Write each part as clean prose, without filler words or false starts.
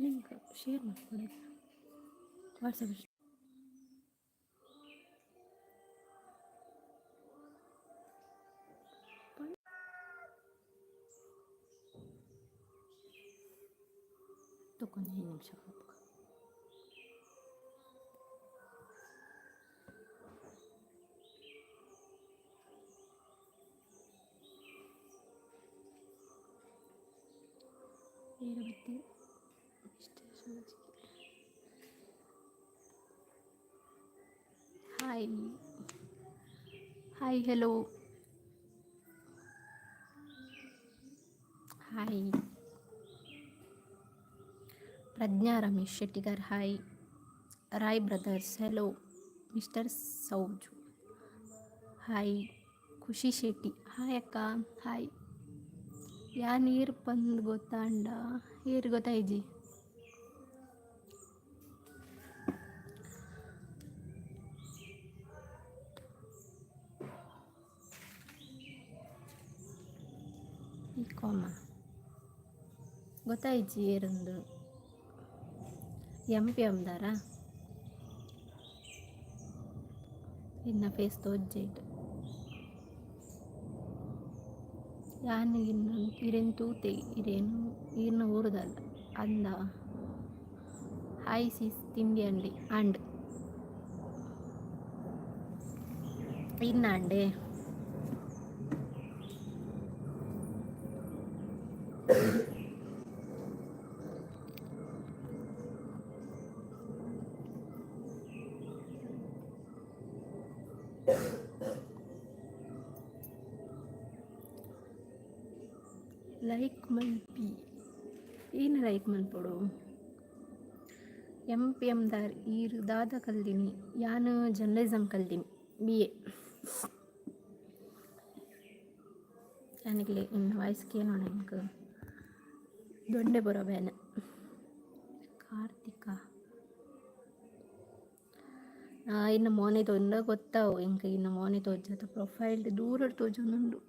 Link share ಮಾಡ್ಕೊಳ್ಳಿ WhatsApp. ತಕೊಂದು ನಿಮಿಷ. ಏರ ಬತ್ತೆ. Hi hi, hello, hi. Prajna Ramesh Shettigar, hi. Rai brothers, hello. Mister Sauju, hi. Khushi Shetty, hi ಅಕ್ಕ, hi. ಯಾನ್ ಈರ್ ಪಂದ್ ಗೊತ್ತಾಂಡ? ಏರ್ ಗೊತ್ತಾಯ್ಜಿ. ಈ ಕಾಮ ಗೊತ್ತಾಯ್ಜಿ. ಏರೊಂದು ಎಂ ಪಿ ಎಮ್ದಾರ? ಇನ್ನ ಫೇಸ್ ತೋಜ್ಜೈಟ್. ಯಾನ್ ಇನ್ನು ಇರೆನ್ ತೂತೆ. ಇರೇನು ಈರ್ನ ಊರುದಲ್ಲ ಅಂದ. ಹಾಯ್ ಸಿಸ್, ತಿಂಡಿ ಅಂಡಿ? ಅಂಡ್. ಇನ್ನ ಅಂಡೆ. ಲೈಕ್ ಮಲ್ಪಿ. ಏನು ಲೈಕ್ ಮಲ್ಪೊಡು? ಎಂ ಪಿ ಎಮ್ ದಾರ್ ಈರ್ ದಾದ ಕಲ್ದಿನಿ? ಯಾನ್ ಜರ್ನಲಿಸಮ್ ಕಲ್ದಿನಿ, ಬಿ ಎ. ಯಾನಿಗ್ಲೆ ಇನ್ನು ವಾಯ್ಸ್ ಕೇನೋಣ. ಎಂಕ್ ದೊಂಡೆ ಬರೋ ಬೇನೆ. ಕಾರ್ತಿಕ, ಇನ್ನು ಮೋನೆ ತೊಂಡ ಗೊತ್ತಾವು ಎಂಕ್. ಇನ್ನು ಮೋನೆ ತೋಜದ, ಪ್ರೊಫೈಲ್ ದೂರ ತೋಜೊಂದುಂಡು.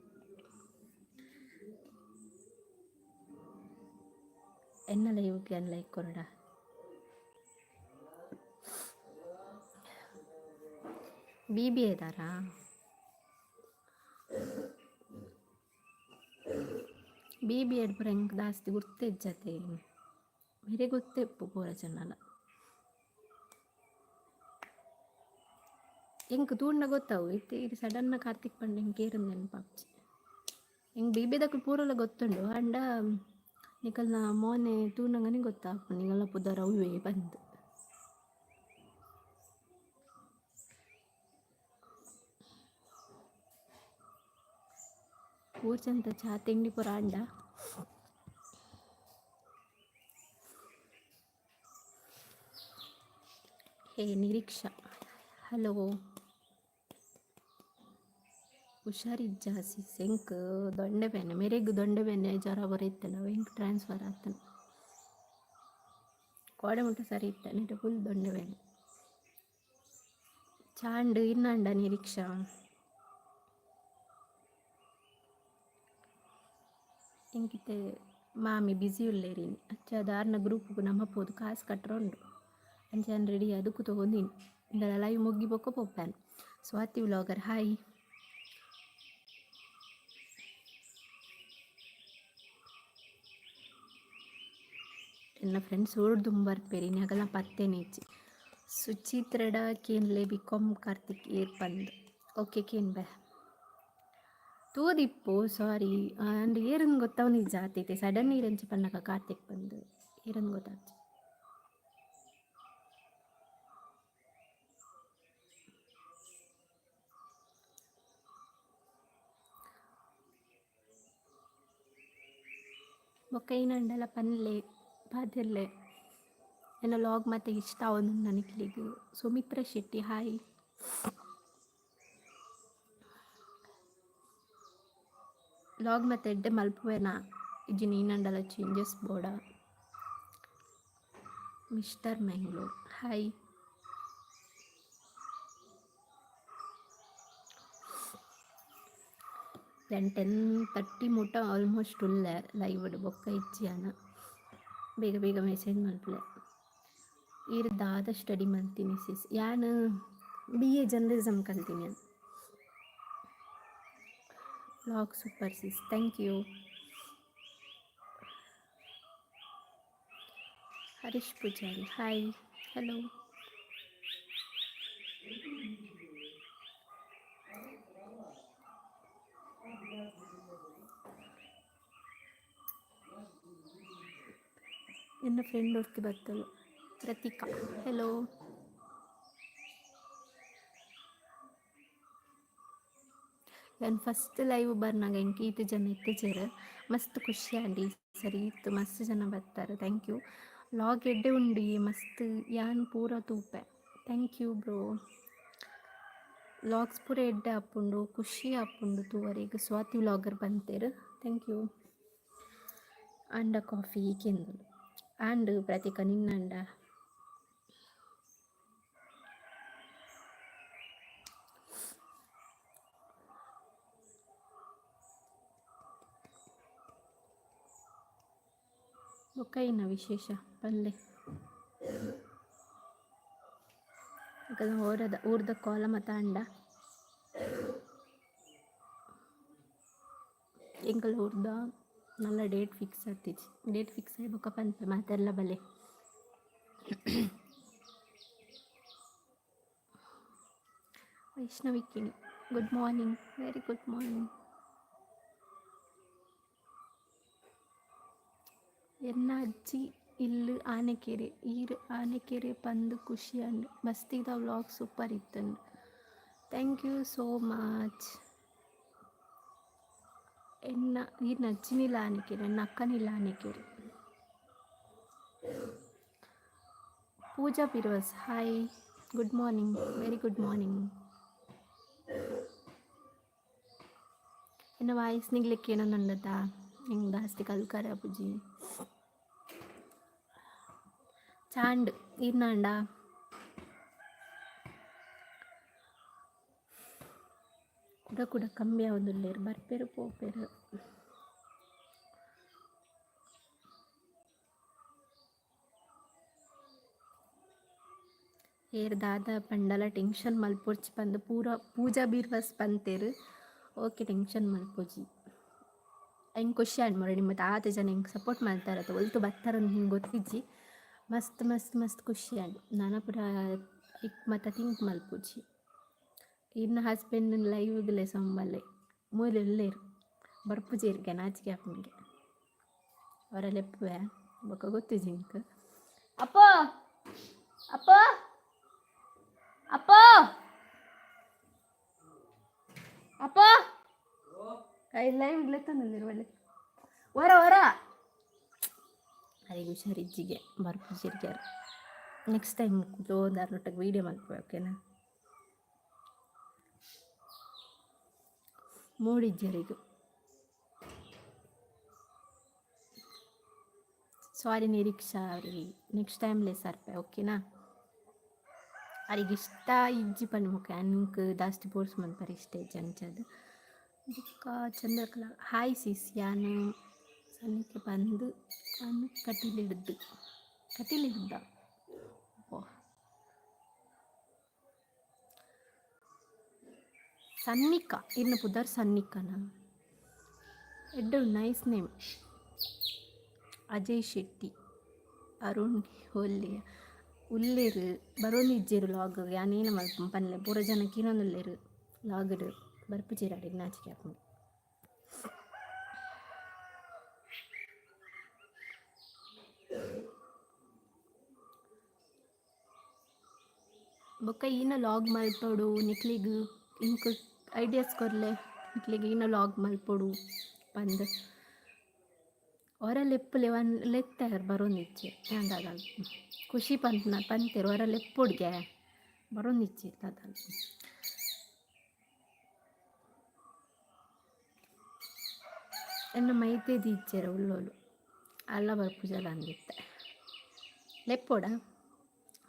ಎನ್ನ ಲೈವ್ಗೆ ಲೈಕ್ ಕೊರಡ. ಬಿ ಬಿ ಎದಾರಾ? ಬಿ ಬಿ ಎಡ್ ಪೂರ ಎಂಕ್ ದಾಸ್ತಿ ಗುರ್ತೆಜ್ಜತೆ. ಮೇರೆ ಗೊತ್ತೆಪ್ಪು ಪೂರ ಜನಲ. ಎಂಕ್ ತೂಂಡ ಗೊತ್ತಾವು. ಇತ್ತೆ ಇರ್ ಸಡನ್ ಕಾರ್ತಿಕ್ ಪಂಡ ಎಂಕ್ ಏರಂದ್ ನೆನಪಾಪ್ಜಿ. ಎಂಕ್ ಬಿ ಬಿ ದಕುಲು ಪೂರಲ ಗೊತ್ತುಂಡು. ಅಂಡ ನಿಕಲ್ನ ಮೋನೆ ತೂನಗನೆ ಗೊತ್ತಾಪುಂಡು ನಿಕಲ್ನ ಪುದರ್ ಅವ್ವೇ ಪಂದ್. ಊರ್ಚಂತ ಚಾ ತಿಂಡಿ ಪೂರ ಆಂಡ? ಹೇ ನಿರೀಕ್ಷಾ, ಹಲೋ. ಹುಷಾರಿಜ್ಜಾ ಸಿಸ್? ಎಂಕ್ ದೊಂಡೆ ಬೇನೆ. ಮೆರೆಗ್ ದೊಂಡೆ ಬೇನೆ, ಜ್ವರ ಬರ ಇತ್ತಲ್ಲ, ಎಂಕ್ ಟ್ರಾನ್ಸ್ಫರ್ ಆತನ. ಕೋಡೆ ಮುಟ್ಟ ಸರಿ ಇತ್ತ, ನೆಟ ಫುಲ್ ದೊಂಡೆ ಬೇನೆ. ಚಾಂಡ್ ಇನ್ನಂಡ ನಿರೀಕ್ಷಾ? ಎಂಕಿತ್ತೆ ಮಾಮಿ ಬ್ಯುಸಿ ಉಲ್ಲೇರಿನಿ. ಅಚ್ಚ ದಾರ್ನ ಗ್ರೂಪ್ಗು ನಮ್ಮ ಪೋದು ಕಾಸು ಕಟ್ಟರ ಉಂಡು. ಅಂಚ ರೆಡಿ ಅದಕ್ಕೂ ತಗೊಂಡಿನಿ. ಇಂದಲ ಲೈವ್ ಮುಗ್ಗಿ ಬೊಕ್ಕ ಪೋಪ್ಯಾನ್. Swathi vlogger, hi. ಎನ್ನ ಫ್ರೆಂಡ್ಸ್ ಊರ್ದುಂಬು ಬರ್ಪೇರಿ ಅಗಲ್ನ ಪತ್ತೆನೆ ಇಜ್ಜಿ. ಸುಚಿತ್ರಡ ಕೇನ್ಲೆ ಬಿಕಾಮ್ ಕಾರ್ತಿಕ್ ಏರ್ ಪಂದ್. ಓಕೆ, ಕೇನ್ ಬೆ. ತೂದಿಪ್ಪು, ಸಾರಿ. ಅಂಡ್ ಏರನ್ ಗೊತ್ತಾವನಿ ಜಾತಿ. ಸಡನ್ ಈರಂಚಿ ಪನ್ನಗ ಕಾರ್ತಿಕ್ ಬಂದು ಏರನ್ ಗೊತ್ತಾಗ್ತಿ. ಬೊಕ್ಕ ಏನಂಡಲ ಪನ್ಲೆ, ಪಾತೆರ್ಲೆ. ಎನ್ನ ಲಾಗ್ ಮತ್ತೆ ಇಷ್ಟ ಆವೊಂದುಂಡು ನನಕ್ಲೆಗ್. ಸುಮಿತ್ರ ಶೆಟ್ಟಿ, ಹಾಯ್. ಲಾಗ್ ಮತ್ತೆ ಎಡ್ಡೆ ಮಲ್ಪುವೆನಾ ಇಜ್ಜಿ ನೀನಂಡಲ ಚೇಂಜಸ್ ಬೋಡ? Mister Mangalore, hi. ಯಾನ್ 10:30 ಮುಟ್ಟ ಆಲ್ಮೋಸ್ಟ್ ಉಲ್ಲೆ ಲೈವ್ ಬೊಕ್ಕ ಇಜ್ಜಿ. ಬೇಗ ಬೇಗ ಮೆಸೇಜ್ ಮಲ್ಪುಲೆ. ಈರ್ ದಾದ ಸ್ಟಡಿ ಮಲ್ತೀನಿ ಸಿಸ್? ಯಾನ್ ಬಿಎ ಜರ್ನಲಿಸಮ್ ಕಲ್ತೀನಿ. Vlog super sis, thank you. Harish Poojary, hi, hello. ಎನ್ನ ಫ್ರೆಂಡ್ ಒರ್ತಿ ಬತ್ತಲು, ಪ್ರತೀಕಾ, ಹೆಲೋ. ಯಾನ್ ಫಸ್ಟ್ ಲೈವ್ ಬರ್ನಾಗ ಎಂಕ್ ಈತ್ ಜನ ಇತ್ತಿಜೆರ್. ಮಸ್ತ್ ಖುಷಿ ಆಂಡ್. ಈ ಸರಿ ಇತ್ತು ಮಸ್ತ್ ಜನ ಬರ್ತಾರೆ. Thank you. Vlog ಎಡ್ಡೆ ಉಂಡು ಈ ಮಸ್ತ್, ಯಾನ್ ಪೂರ ತೂಪೆ. Thank you bro. Vlogs ಪೂರ ಎಡ್ಡೆ ಆಪುಂಡು, ಖುಷಿ ಆಪುಂಡು ತೂವರೆಗ್. ಸ್ವಾತಿ ವ್ಲಾಗರ್ ಬಂತೇರು, thank you. ಆಂಡ ಕಾಫಿ ಕೇಂದುಲು ಆಂಡ್ ಪ್ರತೀಕ, ನಿನ್ನಂಡ? ಬೊಕ್ಕ ಏನ ವಿಶೇಷ ಪನ್ಲೆ. ಊರದ ಊರ್ದ ಕೋಲ ಮತ ಅಂಡ. ಎಂಕಲ್ ಊರ್ದ ನಲ್ಲ ಡೇಟ್ ಫಿಕ್ಸ್ ಆತಿಜಿ. ಡೇಟ್ ಫಿಕ್ಸ್ ಆಯಿ ಬೊಕ್ಕ ಪನ್ಪೆ, ಮಾತೆರ್ಲ ಬಲೆ. Vaishnavi Kini, good morning, very good morning. ಎನ್ನ ಅಜ್ಜಿ ಇಲ್ಲು ಆನೆಕೆರೆ. ಈರ್ ಆನೆಕೆರೆ ಪಂದ್ ಖುಷಿ ಆಂಡ್. ಬಸ್ತಿದ ವ್ಲಾಗ್ ಸೂಪರ್ ಇತ್ತುಂಡು. Thank you so much. ಎನ್ನ ಈರ್ನ ಅಜ್ಜಿನಿಲ್ಲ ಆನೆಕೆರೆ, ಎನ್ನ ಅಕ್ಕನಿಲ್ಲ ಆನೆಕೆರೆ. ಪೂಜಾ ಪಿರೋಸ್, hi, good morning, very good morning. ಎನ್ನ ವಾಯ್ಸ್ ನಿಗ್ಲಿಕ್ಕೆ ಏನೊಂದುಂಡತಾ? ಎಂಕ್ ಜಾಸ್ತಿ ಕಲ್ಕರೆ ಆಪುಜಿ. ಚಾಂಡ್ ಈರ್ನಾಂಡ? ಕುಡ ಕುಡ ಕಮ್ಮಿ ಆವೊಂದುಲ್ಲೆರ್, ಬರ್ಪೆರ್ ಪೋಪೆರ್. ಏರ್ ದಾದ ಪಂಡಲ ಟೆನ್ಷನ್ ಮಲ್ಪೊಡ್ಚಿ ಪಂದ್ ಪೂರ ಪೂಜಾ ಬೀರ್ವಸ್ ಪಂತೆರ್. ಓಕೆ, ಟೆನ್ಷನ್ ಮಲ್ಪೊಜಿ. ಎಂಕ್ ಖುಷಿ ಆಂಡ್ ಮಾರ್ರೆ, ನಿಮ್ಮ ಆತ್ ಜನ ಎಂಕ್ ಸಪೋರ್ಟ್ ಮಲ್ತಾರತ, ಒಲ್ತು ಬತ್ತಾರಂದ್ ಹಿಂಗೆ ಗೊತ್ತಿಜ್ಜಿ. ಮಸ್ತ್ ಮಸ್ತ್ ಮಸ್ತ್ ಖುಷಿ ಆಂಡ್. ನನ ಪೂರ ಇಕ್ ಮಾತ ಥಿಂಕ್ ಮಲ್ಪುಜಿ. ಇರ್ನ ಹಸ್ಬೆಂಡ್ ಲೈವ್ಗ್ ಲೆಸೊಂಬಲ್ಲೆ, ಮೂಲು ಉಲ್ಲೆರ್, ಬರ್ಪುಜೆರ್ಗೆ, ನಾಚಿಕೆ ಆಪುಂಡು. ಒರ ಲೆಪ್ಪುವೆ, ಬೊಕ ಗೊತ್ತಿಜ್ಜಿ ಎಂಕ್. ಅಪ್ಪೋ ಅಪ್ಪೋ ಅಪ್ಪೋ ಅಪ್ಪೋ, ಲೈವ್ ಲೆತ್ತೊಂದುಲ್ಲೆರ್ ಒಳ್ಳೆ. ಒರ ಒರ ಅರೆಗ್ ಹುಷಾರಿಜ್ಜಿಗೆ, ಬರ್ಪುಜೆರ್ಗೆ. ನೆಕ್ಸ್ಟ್ ಟೈಮ್ ಜೋದಾರ್ನೊಟ್ಟಿಗೆ ವೀಡಿಯೋ ಮಲ್ಪುವೆ, ಓಕೆನಾ? ಮೂಡಿಜ್ಜೆರಿಗ್. ಸಾರಿ ನಿರೀಕ್ಷಾ ಅವ್ರಿಗೆ, ನೆಕ್ಸ್ಟ್ ಟೈಮ್ ಲೆಸಾರ್ಪೆ, ಓಕೆನಾ? ಅರೆಗ್ ಇಷ್ಟ ಇಜ್ಜಿ ಪನ್ಪುಕ ಎಂಕ್ ಜಾಸ್ತಿ ಫೋರ್ಸ್ ಮನ್ಪರೆ ಇಷ್ಟ ಇಜ್ಜಿ ಅಂಚಾದ್. ಬೊಕ್ಕ ಚಂದ್ರಕಲಾ, ಹಾಯ್ ಸಿಸ್. ಯಾನ್ ಸನ್ನಿಕೆ ಪಂದ್ ಯಾನ್ ಕಟೀಲಿಡ್ದ್ ಕಟೀಲಿಡ್ದ. ಓ ಸನ್ನಿಕಾ, ಇರ್ನ ಪುದರ್ ಸನ್ನಿಕನ? ಎಡ್ಡೆ ನೈಸ್ ನೇಮ್. ಅಜಯ್ ಶೆಟ್ಟಿ, ಅರುಣ್ ಒಲ್ಲೆ ಉಲ್ಲೆರ್, ಬರೊಂದಿಜ್ಜೆರ್ ವ್ಲಾಗ್. ಯಾನೇನ ಮಲ್ಪುನು ಪನ್ಲೆ. ಪೂರ ಜನ ಕೇನೊಂದುಲ್ಲೆರ್, ವ್ಲಾಗ್ಡ್ ಬರ್ಪುಜೆರ್, ಅಡೆಗ್ ನಾಚಿಕೆ ಆಪುಂಡು. ಬೊಕ್ಕ ಈನ ವ್ಲಾಗ್ ಮಲ್ಪೊಡು ನಿಕ್ಲೆಗ್ ಎಂಕ್ ಐಡಿಯಾಸ್ ಕೊರ್ಲೆ, ನಿಕ್ಲೆಗ್ ಈನ ವ್ಲಾಗ್ ಮಲ್ಪೊಡು ಪಂದ್. ಒರ ಲೆಪ್ಪುಲೆ ಒನ್ ಲೆತ್ತೆರ್, ಬರೊಂದಿಜ್ಜೆರ್. ಯಾನ್ ದಾದ ಖುಷಿ ಪನ್ಪುನ ಪಂತೆರ್, ಒರ ಲೆಪ್ಪೊಡ್ಗೆ, ಬರೊಂದಿಜ್ಜೆರ್ ದಾದ. ಎನ್ನ ಮೈತೆದಿ ಇಜ್ಜೆರ್ ಉಲ್ಲೋಲು, ಅಲ್ಲ ಬರ್ಪುಜಲ್ ಅಂದಿತ್ತೆ. ಲೆಪ್ಪೊಡ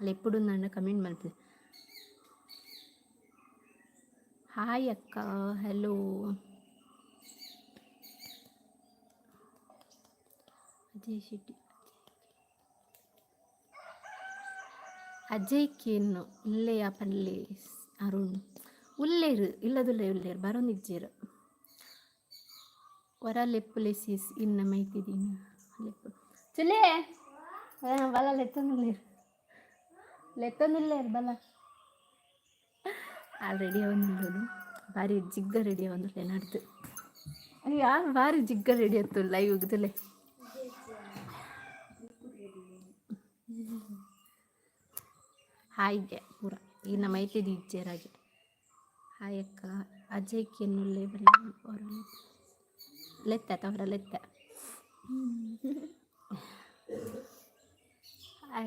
ಲೆಪ್ಪುಡು ಕಮೆಂಟ್ ಮಲ್ಪುಲೆ. ಹಾಯ್ ಅಕ್ಕ, ಹೆಲೋ. ಅಜಯ್ ಶೆಟ್ಟಿ, ಅಜಯ್ ಕೇನ್ನು ಉಲ್ಲೆಯ ಪಲ್ಲೆ. ಅರುಣ್ ಉಲ್ಲೇರು ಇಲ್ಲದುಲ್ಲೆ ಉಲ್ಲೇರು ಬರೋನಿಜ್ಜೇರು. ವರ ಲೆಪ್ಪುಲೆ ಸೀಸ್ ಇನ್ನ ಮೈತಿದೀನ ಲೆಪ್ಪು ಚುಲೇ ಬಲ ಲೆತ್ತೊಂದುಲ್ಲೇರು, ಲೆತ್ತೊಂದುಲ್ಲೇರು ಬಲ. ಆ ರೆಡಿ ಆವೊಂದುಲ್ಲೋಲು, ಬಾರಿ ಜಿಗ್ಗ ರೆಡಿ ಆವೊಂದುಲ್ಲೆ ನಡ್ದು. ಯಾರು ಬಾರಿ ಜಿಗ್ಗ ರೆಡಿ ಆತು ಲೈವ್ ತುಲೆ. ಹಾಯ್ಗೆ ಪೂರ ಇನ್ನ ಮೈತಿದಿ ಇಜ್ಜೇರಾಗೆ. ಹಾಯ್ ಅಕ್ಕ, ಅಜಯ್ ಕೆನ್ನುಲ್ಲೆ ಬಲ್ಲ ಅವರ ಲೆತ್ತ ಅವರ ಲೆತ್ತ.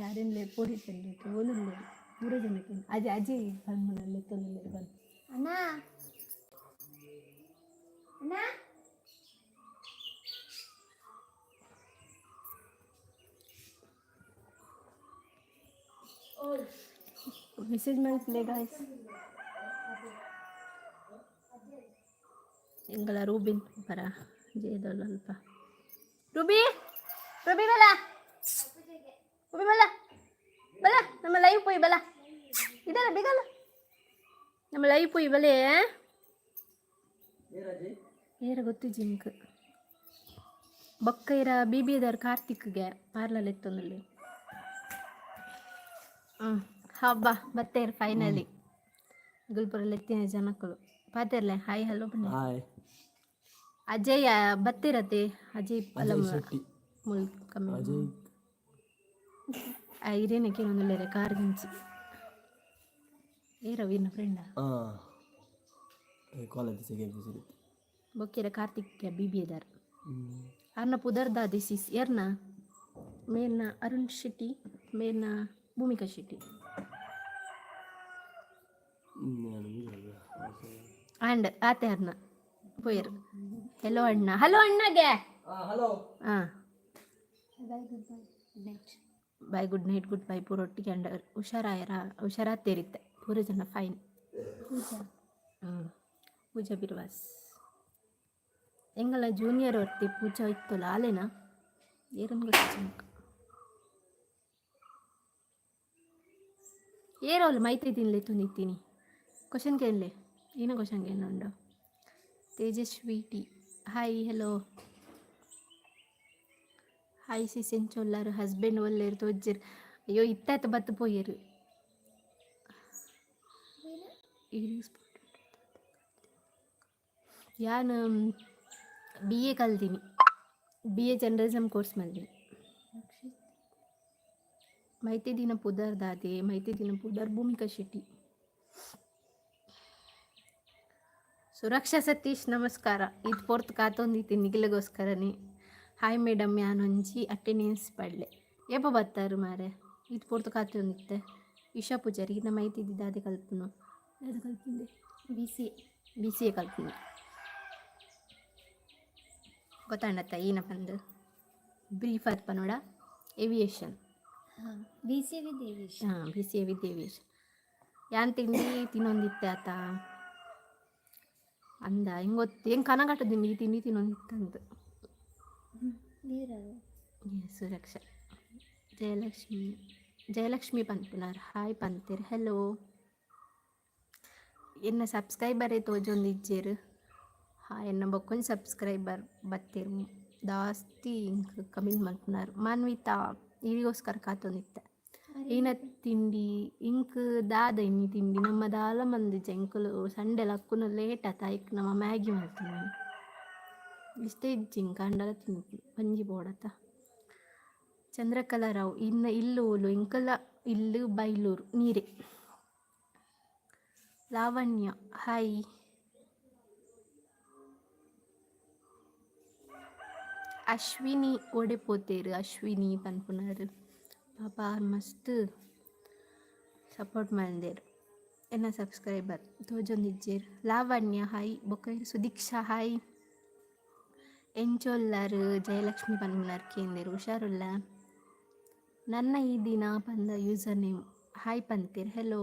ಅರೆನ್ಲೆ ಪೊಡಿತಲ್ಲೆ ಓಲುಲ್ಲೆ ಪೂರ ಜನಕ್ಕೆ. ಅಜಯ್ ಅಜಯ್ ಪನ್ಪುನ ಲೆತ್ತೊಂದುಲ್ಲೆರ್ ಬಂದು. ಅಣ್ಣ, ಅಣ್ಣ. ಮೆಸೇಜ್ ಮಲ್ಪುಲೆ ಗಾಯ್ಸ್. ಎಂಕಲ ರೂಬಿನ್ ಪರ ಜೇದೊಲ್ಲ ಅಲ್ಪ. ರೂಬಿ, ರೂಬಿ, ಬಲ ರೂಬಿ, ಬಲ ಬಲ, ನಮ್ಮ ಲೈವ್ ಪೋಯಿ ಬಲ. ಇದಲ್ಲ ಬಿಗಲ್ಲ, ನಮ್ಮ ಲೈವ್ ಪೋಯಿ ಬಲೆ. ಏರ ಗೊತ್ತು ಜಿಂಕ್ ಬೊಕ್ಕ ಇರ ಬಿ ಬಿ ಎದಾರ್ ಕಾರ್ತಿಕ್ಗೆ ಪಾರ್ಲಲ್ ಎತ್ತೊಂದುಲ್ಲೆ. ಹಬ್ಬ ಬತ್ತೇರು ಫೈನಲಿ. ಗುಲ್ಪುರ ಎತ್ತಿನ ಜನಕ್ಕಲು ಪಾತೆರ್ಲೆ. ಹಾಯ್, ಹಲೋ ಬನ್ನಿ. ಹಾಯ್. ಅಜಯ್ ಬತ್ತಿರತೆ ಅಜಯ್ ಅಲ್ಲ? ಅಜಯ್ ಶೆಟ್ಟಿ. ಮುಲ್ ಕಮ್ಮಿ. ಅಜಯ್. ಇರೇನೆ ಕೇನೊಂದುಲ್ಲೆರೆ ಕಾರ್ ದಿಂಚಿ. ಏ ರವೀನ ಫ್ರೆಂಡ? ಹಾಂ, ಕಾಲೇಜ್ ಸೆಕೆಂಡ್ ಪಿ ಸಿ. ಬೊಕ್ಕೆರ ಕಾರ್ತಿಕ್ ಬಿ ಬಿ ಎದಾರ್. ಅರ್ನ ಪುದರ್ ದಾದೆ ಸಿಸ್ ಎರ್ನ? ಮೇರ್ನ ಅರುಣ್ ಶೆಟ್ಟಿ, ಮೇರ್ನ ಭೂಮಿಕಾ ಶೆಟ್ಟಿ. ಆ್ಯಂಡ್ ಆತೆ ಅರ್ನ ಪೋಯರ್. ಹೆಲೋ ಅಣ್ಣ, ಹಲೋ ಅಣ್ಣಗೆ. ಹಲೋ. ಹಾಂ. Bye, good bye, good night. Bye, good night, good bye ಪೂರ ಒಟ್ಟಿಗೆ ಅಂಡ. ಹುಷಾರಾಯರ, ಹುಷಾರಾತೇರಿತ್ತೆ ಪೂರ ಜನ ಫೈನ್. ಪೂಜಾ. ಹ್ಞೂ, ಪೂಜಾ ಬಿರ್ವಾಸ್ ಎಂಗಲ ಜೂನಿಯರ್ ವರ್ತಿ ಪೂಜಾ ಇತ್ತಲ್ಲ, ಆಲೇನಾ ಏರನ್ ಗೊತ್ತು ಜನಕ್ಕೆ. ಏರೋಲ್ ಮೈತ್ರಿ ತಿನ್ಲೆ ತುಂದಿತ್ತೀನಿ. ಕ್ವಶನ್ ಕೇಳಲೆ, ಏನ ಕ್ವಶನ್ ಕೇಳೋಂಡು? Tejaswi T, hi, hello. Hi sis, ಎಂಚೊಲ್ಲಾರು? ಹಸ್ಬೆಂಡ್ ಒಲ್ಲೇರು ತೋಜ್ಜೆರ್. ಅಯ್ಯೋ, ಇತ್ತಾತ ಬತ್ತು ಪೋಯೆರು. ಯಾನ್ ಬಿ ಎ ಕಲ್ತೀನಿ, ಬಿ ಎ ಜರ್ನಲಿಸಮ್ ಕೋರ್ಸ್ ಮಲ್ದಿನಿ. ಮೈತಿದಿನ ಪುದರ್ ದಾದೆ? ಮೈತಿದಿನ ಪುದರ್ ಭೂಮಿಕಾ ಶೆಟ್ಟಿ. ಸುರಕ್ಷಾ ಸತೀಶ್, ನಮಸ್ಕಾರ. ಇದು ಪೊರ್ತು ಕಾತೊಂದಿತ್ತಿ ನಿಗಲೆಗೋಸ್ಕರನೇ. ಹಾಯ್ ಮೇಡಮ್, ಯಾನೊಂಜಿ ಅಟೆಂಡೆನ್ಸ್ ಪಡ್ಲೆ. ಏಪ ಬತ್ತಾರು ಮಾರೆ? ಇದು ಪೊರ್ತು ಕಾತೊಂದಿತ್ತೆ. ಇಶಾ ಪೂಜಾರಿ, ಇನ್ನ ಮೈತಿದ್ದಿ ದಾದೆ ಕಲ್ಪುನು? ದಾದೆ ಕಲ್ಪುಂದೆ? B C. B C A ಕಲ್ಪುನು. ಗೊತ್ತಾಂಡತ್ತ ಈನ ಪಂದು ಬ್ರೀಫ್ ಆತ್ ಪನೋಡ ಏವಿಯೇಷನ್. ಹಾಂ, ಬಿ ಸಿ ವಿತ್ ಏವಿಯೇಷನ್. ಹಾಂ, B C A with aviation. ಯಾನ್ ತಿಂಡಿ ತಿನ್ನೊಂದಿತ್ತೆ ಆತ ಅಂದ. ಹೆಂಗೆ ಗೊತ್ತು, ಹೆಂಗೆ ಕನಗಟ್ಟದ ಈ ತಿಂಡಿ ತಿನ್ನೊಂದಿತ್ತಂತ. ನೀರದು. ಸುರಕ್ಷಾ ಜಯಲಕ್ಷ್ಮಿ, ಜಯಲಕ್ಷ್ಮಿ ಪನ್ಪುನಾರ್ ಹಾಯ್ ಪಂತೇರ್. ಹೆಲೋ. ಎನ್ನ ಸಬ್ಸ್ಕ್ರೈಬರೇ ತೋಜೊಂದಿಜ್ಜೆರ್. ಹಾಯ್ ಎನ್ನ ಬೊಕ್ಕೊಂಜಿ ಸಬ್ಸ್ಕ್ರೈಬರ್ ಬತ್ತೆರ್, ದಾಸ್ತಿ ಇಂಕ್ ಕಮೆಂಟ್ ಮಲ್ಪುನಾರ್. ಮಾನ್ವಿತಾ, ಇರಿಗೋಸ್ಕರ ಕಾತೊಂದಿತ್ತೆ. ಈನ ತಿಂಡಿ ಇಂಕ್ ದಾದ ಇನಿ ತಿಂಡಿ? ನಮ್ಮ ದಾಲ ಮಂದಿಜ. ಎಂಕುಲು ಸಂಡೆ ಲಕ್ಕುನ ಲೇಟ್ ಆತ, ಐಕ್ ನಮ್ಮ ಮ್ಯಾಗಿ ಮಲ್ತಿನಿ. ಇಷ್ಟೇ ಇಜ್ಜಿ ಇಂಕ್, ಅಂಡಲ ತಿನ್ಪಿ ಒಂಜಿ ಬೋಡತ. ಚಂದ್ರಕಲಾ ರಾವ್, ಇನ್ನ ಇಲ್ಲು ಓಲು? ಇಂಕಲ ಇಲ್ಲು ಬೈಲೂರು ನೀರೆ. ಲಾವಣ್ಯ ಹಾಯ್. ಅಶ್ವಿನಿ ಒಡೆ ಪೋತೇರು ಅಶ್ವಿನಿ ಪನ್ಪುನಾರ್? ಪಾಪ ಆರ್ ಮಸ್ತ್ ಸಪೋರ್ಟ್ ಮಲ್ದೇರ್. ಎನ್ನ ಸಬ್ಸ್ಕ್ರೈಬರ್ ತೋಜೊಂದಿಜ್ಜೆರ್. ಲಾವಣ್ಯ ಹಾಯ್. ಬೊಕ್ಕ ಸುದೀಕ್ಷಾ ಹಾಯ್. ಎಂಚೊಲ್ಲಾರ್ ಜಯಲಕ್ಷ್ಮಿ ಪನ್ಪುನಾರ್ ಕೇಂದೇರ್. ಹುಷಾರುಲ್ಲ. ನನ್ನ ಈ ದಿನ ಪಂದ ಯೂಸರ್ ನೇಮ್ ಹಾಯ್ ಪಂತೇರ್. ಹೆಲೋ.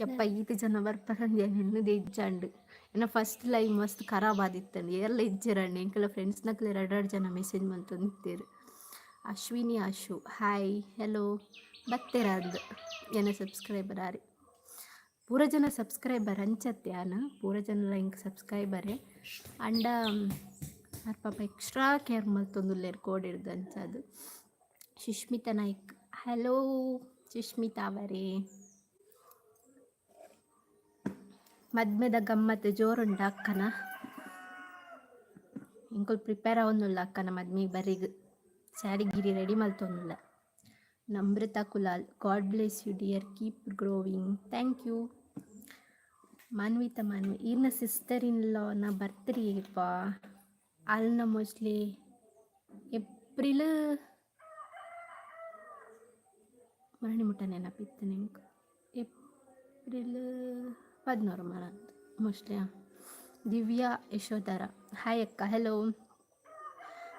ಯಪ್ಪ, ಈತ ಜನ ಬರ್ಪರಂದಿ ಎನ್ನುದೇ ಇಜ್ಜಾಂಡ್. ಎನ್ನ ಫಸ್ಟ್ ಲೈವ್ ಮಸ್ತ್ ಖರಾಬ್ ಆದಿತ್ತಂಡ್. ಏರ್ಲ ಇಜ್ಜೆರಣ್ಣ. ಎಂಕಲ ಫ್ರೆಂಡ್ಸ್ ನಕ್ಲೆ ರಡ್ಡ್ ಜನ ಮೆಸೇಜ್ ಮಂತೊಂದಿತ್ತೆರ್. ಅಶ್ವಿನಿ ಆಶು, ಹಾಯ್, ಹೆಲೋ. ಬತ್ತೆರ ಅಂದ್ ಎನ್ನ ಸಬ್ಸ್ಕ್ರೈಬರ್ ಆರಿ. ಪೂರ ಜನ ಸಬ್ಸ್ಕ್ರೈಬರ್ ಅಂಚತ್ತೆ ಯಾನ್. ಪೂರ ಜನಲ ಎಂಕ್ ಸಬ್ಸ್ಕ್ರೈಬರೇ. ಅಂಡ ಆರ್ ಪಾಪ ಎಕ್ಸ್ಟ್ರಾ ಕೇರ್ ಮಲ್ತೊಂದುಲ್ಲೆರ್ ಕೋಡಿಡ್ದ್ ಅಂಚಾದ್. ಸುಷ್ಮಿತಾ ನಾಯ್ಕ್, ಹಲೋ ಸುಷ್ಮಿತಾ ಅವರೇ. ಮದ್ಮೆದ ಗಮ್ಮತ್ ಜೋರುಂಡ ಅಕ್ಕನ? ಎಂಕುಲು ಪ್ರಿಪೇರ್ ಆವೊಂದುಲ್ಲ ಅಕ್ಕನ ಮದ್ಮೆಗ್ ಬರಿಗ್. ಸ್ಯಾರಿ ಗಿರಿ ರೆಡಿ ಮಲ್ತೊಂದುಲ್ಲ. Namrata Kulal, God bless you dear, keep growing. Thank you. Manvita Manvi, ಈರ್ನ ಸಿಸ್ಟರ್ ಇನ್ ಲಾನ ಬರ್ತ್‌ಡೇಪ? ಅಲ್ನ ಮೋಸ್ಟ್ಲಿ ಏಪ್ರಿಲ್ ಮರಣಿ ಮುಟ್ಟ ನೆನಪಿತ್ತು ನಿಂಕ್. ಏಪ್ರಿಲ್ 16 ಮರಂದ್ ಮೋಸ್ಟ್ಲಿ. ದಿವ್ಯಾ ಯಶೋಧರ, ಹಾಯ್ ಅಕ್ಕ. ಹಲೋ.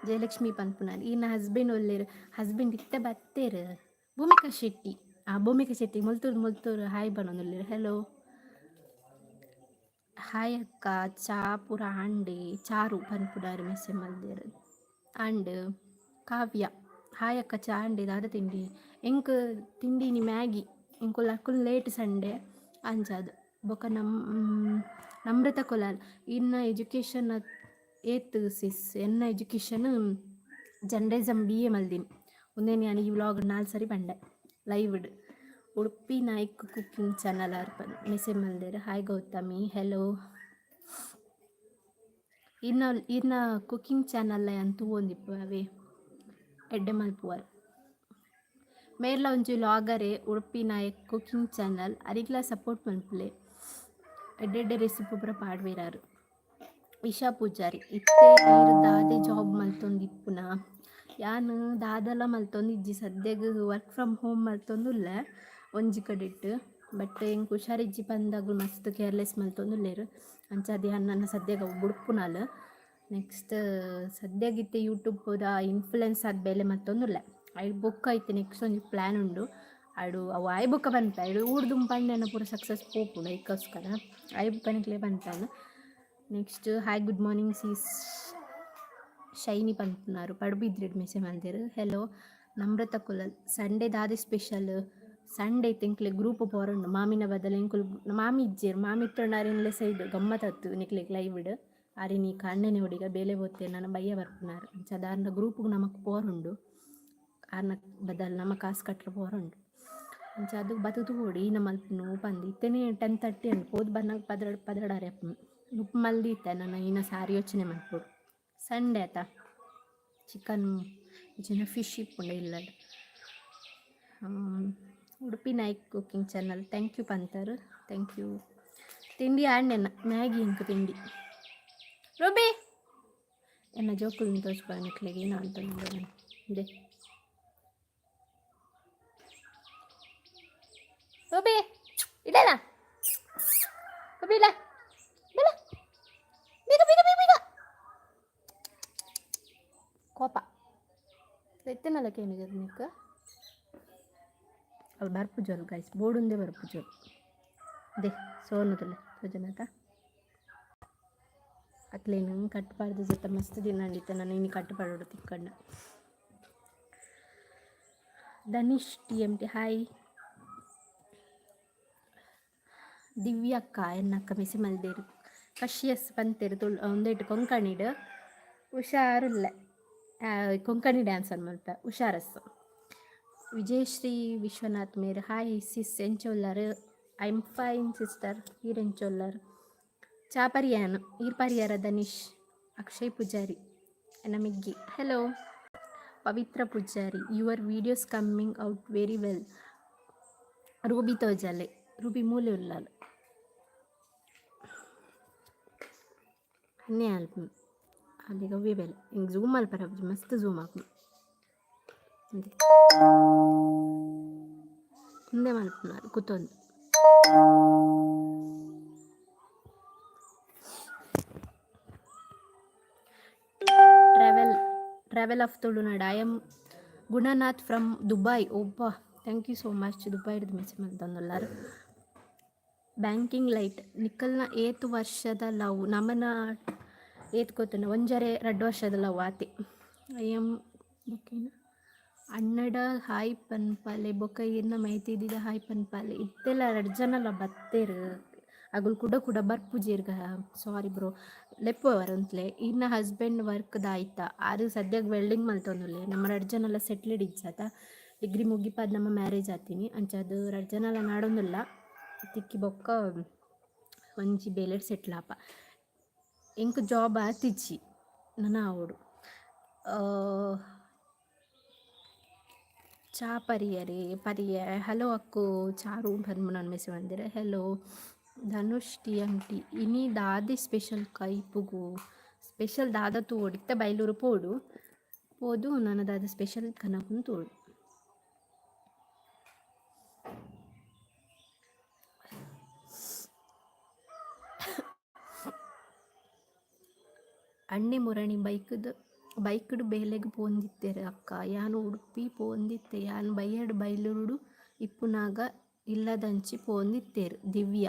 ಜಯಲಕ್ಷ್ಮಿ ಪನ್ಪುನಾರ್, ಈರ್ನ ಹಸ್ಬೆಂಡ್ ಒಲ್ಲೆರ್? ಹಸ್ಬೆಂಡ್ ಇತ್ತೆ ಬತ್ತೆರ್. ಭೂಮಿಕಾ ಶೆಟ್ಟಿ, ಆ ಭೂಮಿಕಾ ಶೆಟ್ಟಿ ಮುಲ್ತೂರು ಮುಲ್ತೂರು ಹಾಯ್ ಪನೊಂದುಲ್ಲೆರ್. ಹಲೋ. ಹಾಯ್ ಅಕ್ಕ, ಚಾ ಪೂರ ಆಂಡೆ? ಚಾರು ಪನ್ಪುನಾರ್ ಮೆಸೇಜ್ ಮಲ್ದೆರ್. ಆಂಡ್. ಕಾವ್ಯ, ಹಾಯ್ ಅಕ್ಕ, ಚಾ ಆಂಡೆ? ದಾದ ತಿಂಡಿ? ಎಂಕ್ ತಿಂಡಿನಿ ಮ್ಯಾಗಿ. ಎಂಕುಲು ಅಕುಲು ಲೇಟ್ ಸಂಡೆ ಅಂಚಾದ್. ಬೊಕ ನಮ್ ನಮ್ರತ ಕುಲಾಲ್, ಇನ್ನ ಎಜುಕೇಶನ್ ಏತ್ ಸಿಸ್? ಎನ್ನ ಎಜುಕೇಶನ್ ಜರ್ನಲಿಸಮ್ ಬಿ.ಎ ಮಲ್ದಿನಿ. ಉಂದೆನ್ ಯಾನ್ ಈ ವ್ಲಾಗ್ ನಾಲ್ ಸರಿ ಪಂಡೆ ಲೈವ್ಡ್. ಉಡುಪಿ ನಾಯ್ಕ್ ಕುಕ್ಕಿಂಗ್ ಚಾನಲ್ ಆರ್ ಮೆಸೇಜ್ ಮಲ್ದೆರ್. Hi Gautami, hello. ಇರ್ನ ಇರ್ನ ಕುಕ್ಕಿಂಗ್ ಚಾನಲ್ ಯಾನ್ ತೂವೊಂದಿಪ್ಪುವೆ. ಅವೇ ಎಡ್ಡೆ ಮಲ್ಪುವರ್. ಮೇರ್ಲ ಒಂಜಿ ವ್ಲಾಗರೇ, ಉಡುಪಿ ನಾಯಕ್ ಕುಕ್ಕಿಂಗ್ ಚಾನಲ್. ಅರಿಗ್ಲಾ ಸಪೋರ್ಟ್ ಮನ್ಪುಲೆ. ಎಡ್ಡೆ ಎಡ್ಡೆ ರೆಸಿಪಿ ಪೂರ ಪಾಡ್ವೆರಾರ್. ಇಶಾ ಪೂಜಾರಿ, ಇತ್ತೆ ಈರ್ ದಾದೆ ಜಾಬ್ ಮಲ್ತೊಂದಿಪ್ಪುನ? ಯಾನ್ ದಾದಲ ಮಲ್ತೊಂದಿಜ್ಜಿ. ಸದ್ಯಗ್ ವರ್ಕ್ ಫ್ರಮ್ ಹೋಮ್ ಮಲ್ತೊಂದುಲ್ಲೆ ಒಂಜಿ ಕಡೆಟ್. ಬಟ್ ಎಂಕ್ ಹುಷಾರಿಜ್ಜಿ ಪಂದಾಗುಲು ಮಸ್ತ್ ಕೇರ್ಲೆಸ್ ಮಲ್ತೊಂದುಲ್ಲೆರ್. ಅಂಚಾದ್ ಯಾನ್ ನನ್ನ ಸದ್ಯಗ್ ಅವು ಬುಡ್ಪುನಾಲ್. ನೆಕ್ಸ್ಟ್ ಸದ್ಯಗ್ ಇತ್ತೆ ಯೂಟ್ಯೂಬ್ ದ ಇನ್ಫ್ಲುಯೆನ್ಸ್ ಆದ್ ಬೇಲೆ ಮಲ್ತೊಂದುಲ್ಲೆ. ಐಡ್ ಬೊಕ್ಕ ಇತ್ತೆ ನೆಕ್ಸ್ಟ್ ಒಂಜಿ ಪ್ಲ್ಯಾನ್ ಉಂಡು. ಅಡು ಅವು ಆಯ್ ಬೊಕ್ಕ ಪನ್ಪೆ. ಐಡ್ ಊರ್ದುಂಬು ಪಂಡೆನ ಪೂರ ಸಕ್ಸಸ್ ಪೋಪುಂಡು. ಐಕೋಸ್ಕರ ಆಯ್ ಬೊಕ್ಕ ನಿಕ್ಲೆ ಪನ್ಪೆ. Next, hi, good morning sis shiny ಪನ್ಪುನಾರು ಪಡುಬಿದ್ರಿಡ್ ಮೆಸೇಜ್ ಮಲ್ದೆರ್. ಹೆಲೋ. ನಮ್ರತ ಕುಲಾಲ್, ಸಂಡೇ ದಾದೆ ಸ್ಪೆಷಲ್? ಸಂಡೇ ಇತ್ತೆ ಎಂಕ್ಲೆ ಗ್ರೂಪ್ ಪೋರುಂಡು ಮಾಮಿನ ಬದಲು. ಎಂಕುಲು ಮಾಮಿ ಇಜ್ಜೆರ್. ಮಾಮಿ ಇತ್ತೊಂಡ ಅರೆನ್ಲೆ ಸೈಡ್ ಗಮ್ಮತ್ ಅತ್ತು ನಿಕ್ಲೆಗ್ ಲೈವ್ಡ್. ಆರಿನಿ ಕಾಂಡೆನೆ ಹುಡುಗ ಬೇಲೆ ಪೋತೆ, ನನ ಬಯ್ಯ ಬರ್ಪುನಾರ್. ಅಂಚಾದ್ ಆರ್ನ ಗ್ರೂಪ್ಗ್ ನಮಕ್ ಪೋರುಂಡು. ಆರ್ನ ಬದಲ್ ನಮ ಕಾಸು ಕಟ್ಟರೆ ಪೋರುಂಡು. ಅಂಚಾದ್ ಬತ್ತ್ ತೂವೊಡು ಈನ ಮಲ್ಪುನು ಪಂದ್. ಇತ್ತೆನೆ 10:30 ಅಂಡ್. ಪೋದು ಬನ್ನಗ 12 12:30 ಆಪುಂಡು. ನುಪ್ಪು ಮಲ್ದಿತ್ತೆ, ನನ ಈನ ಸಾರಿ ಯೋಚನೆ ಮಲ್ಪೊಡು. ಸಂಡೇ ಆತ, ಚಿಕನ್ ಇಜ್ಜಿಂಡ ಫಿಶ್ ಇಪ್ಪುಂಡು ಇಲ್ಲಡ್. Udupi Naik cooking channel thank you ಪಂತರ್. Thank you. ತಿಂಡಿ ಆಂಡೆನ, ಮ್ಯಾಗಿ ಇಂಕ್ ತಿಂಡಿ. ರೂಬಿ, ಎನ್ನ ಜೋಕುಲು ತೋಜ್ಪಾವ ನಿಕ್ಲೆಗ್ ಏನ ಅಂತಂದು. ಇದೆ ರೂಬಿ, ಇಡಲ್ಲ ರೂಬಿ, ಇಲ್ಲ ಬೇಡ. ಬೇಗ ಬೇಗ ಬೇಗ ಬೇಗ. ಕೋಪ ಎತ್ತನಲ್ಲ ಕೇನಿಗೆ ನಿಕ್. ಅಲ್ಲಿ ಬರ್ಪುಜೋಲ್ ಗೈಸ್, ಬೋರ್ಡುಂದೇ ಬರ್ಪುಜೋಲ್. ದೆ ಸೋನದಲ್ಲ ತೋಜನಾತ. ಅಕ್ಲೇನು ಕಟ್ಪಾಡ್ದು ಜೊತೆ ಮಸ್ತ್ ದಿನ ಅಂಡಿತ್ತ. ನಾನು ಇನ್ನು ಕಟ್ಟುಪಾಡೋಡು ತಿಕ್ಕಂಡ. ಧನಿಷ್ ಟಿ.ಎಮ್.ಟಿ, ಹಾಯ್. ದಿವ್ಯಕ್ಕ, ಎನ್ನಕ್ಕ ಮೆಸೇಜ್ ಮಲ್ದೆರ್. ಕಶಿಯಸ್ ಪಂತೆರ್ ತುಳು ಉಂದೆಟ್ ಕೊಂಕಣಿಡ್. ಹುಷಾರುಲ್ಲೆ. ಕೊಂಕಣಿ ಡ್ಯಾನ್ಸ್ ಮಲ್ಪ ಹುಷಾರಸ್. ವಿಜಯಶ್ರೀ ವಿಶ್ವನಾಥ್ ಮೇರ್, ಹಾಯ್ ಸಿಸ್, ಎಂಚ ಉಲ್ಲರ್? I am fine sister, ಈರ್ ಎಂಚ ಉಲ್ಲರ್? ಚಾ ಪರಿಯಾನ್, ಈರ್ ಪರಿಯಾರ? ಧನಿಷ್. ಅಕ್ಷಯ್ ಪೂಜಾರಿ, ಎನ್ನ ಮಿಗ್ಗಿ, hello. Pavitra Poojary, your videos coming out very well. Ruby ತೋಜಲೆ. Ruby ಮೂಲೆ ಉಲ್ಲಲ್. ಅನ್ನೆ ಅಲ್ಪ ಅಲ್ಲಿಗೆ ಅವ್ವೇ ಬೇಲೆ. ಹಿಂಗೆ ಝೂಮ್ ಮಲ್ಪರ ಮಸ್ತ್ ಝೂಮ್ ಆಪುಂಡು. ಉಂದೆ ಮಲ್ಪುನಾರ್ ಕುತ್ತೊಂದು. Travel travel of Tulunad, I am Gunanath from Dubai. ಒಬ್ಬ, thank you so much. ದುಬೈಡ್ದು message ಮಲ್ತೊಂದುಲ್ಲಾರ್. ಬ್ಯಾಂಕಿಂಗ್ ಲೈಟ್ ನಿಕಲ್ನ ಏತ್ ವರ್ಷದ ಲವ್? ನಮನ ಏತ್ ಗೊತ್ತುಂಡ, ಒಂಜರೆ ರಡ್ಡ್ ವರ್ಷದ ಲವ್ ಆತೆ. I M ಬೊಕೇನ ಅಣ್ಣಡ ಹಾಯ್ ಪನ್ಪಲೆ, ಬೊಕ ಈರ್ನ ಮೈತಿದಿಡ ಹಾಯ್ ಪನ್ಪಲೆ. ಇತ್ತೆಲ ರಡ್ಡ್ ಜನಲ ಬತ್ತೆರ್, ಅಗುಲು ಕುಡ ಕುಡ ಬರ್ಪುಜೆರ್ಗ. ಸಾರಿ ಬ್ರೋ, ಲೆಪ್ಪುವರ್ ಉಂತ್ಲೆ. ಈರ್ನ ಹಸ್ಬೆಂಡ್ ವರ್ಕ್ ದಾಯ್ತ? ಆರು ಸದ್ಯಗ್ ವೆಲ್ಡಿಂಗ್ ಮಲ್ತೊಂದುಲ್ಲೆ. ನಮ್ಮ ರಡ್ಡ್ ಜನಲ ಸೆಟ್ಲ್ಡ್ ಇಜ್ಜಾತ. ಡಿಗ್ರಿ ಮುಗಿಪಾದ್ ನಮ್ಮ ಮ್ಯಾರೇಜ್ ಆತೀನಿ. ಅಂಚಾದ್ ರಡ್ಡ್ ಜನಲ ನಾಡೊಂದುಲ್ಲ. ತಿಕ್ಕಿ ಬೊಕ್ಕ ಒಂಜಿ ಬೇಲೆಡ್ ಸೆಟ್ಲ್ ಆಪ. ಎಂಕ್ ಜಾಬ್ ಆತಿಜಿ, ನನ ಆವೊಡು. ಚಾ ಪರಿಯರೆ ಪರಿಯೆ. ಹಲೋ ಅಕ್ಕು, ಚಾರು ಪನ್ಪುನ ಮೆಸೇಜ್ ಮಲ್ದೆರ್. Hello Dhanush T M T. ಇನಿ ದಾದೆ ಸ್ಪೆಷಲ್ ಕೈಪುಗು? ಸ್ಪೆಷಲ್ ದಾದ ತೂವೊಡು. ಇತ್ತೆ ಬೈಲೂರು ಪೋಡು ಪೋದು ನನ ದಾದ ಸ್ಪೆಷಲ್ ಕನಪುನ ತೂವೊಡು. ಅಣ್ಣೆ ಮುರಣಿ ಬೈಕ್ಡ್ ಬೇಲೆಗ್ ಪೋವೊಂದಿತ್ತೆರ್ ಅಕ್ಕ. ಯಾನ್ ಉಡುಪಿ ಪೋವೊಂದಿತ್ತೆ. ಯಾನ್ ಬಯ್ಯಡ್ ಬೈಲೂರುಡು ಇಪ್ಪುನಗ ಇಲ್ಲದಂಚಿ ಪೋವೊಂದಿತ್ತೆರ್ ದಿವ್ಯ.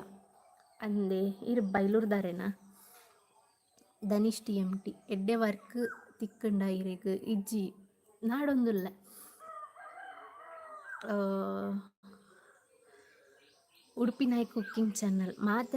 ಅಂದೆ, ಈರ್ ಬೈಲೂರ್ದಾರೇನಾ? ಧನಿಷ್ ಟಿ ಎಮ್ ಟಿ. ಎಡ್ಡೆ ವರ್ಕ್ ತಿಕ್ಕುಂಡ ಇರೆಗ್? ಇಜ್ಜಿ, ನಾಡೊಂದುಲ್ಲೆ. ಉಡುಪಿ ನಾಯಕ್ ಕುಕ್ಕಿಂಗ್ ಚಾನಲ್ ಮಾತ.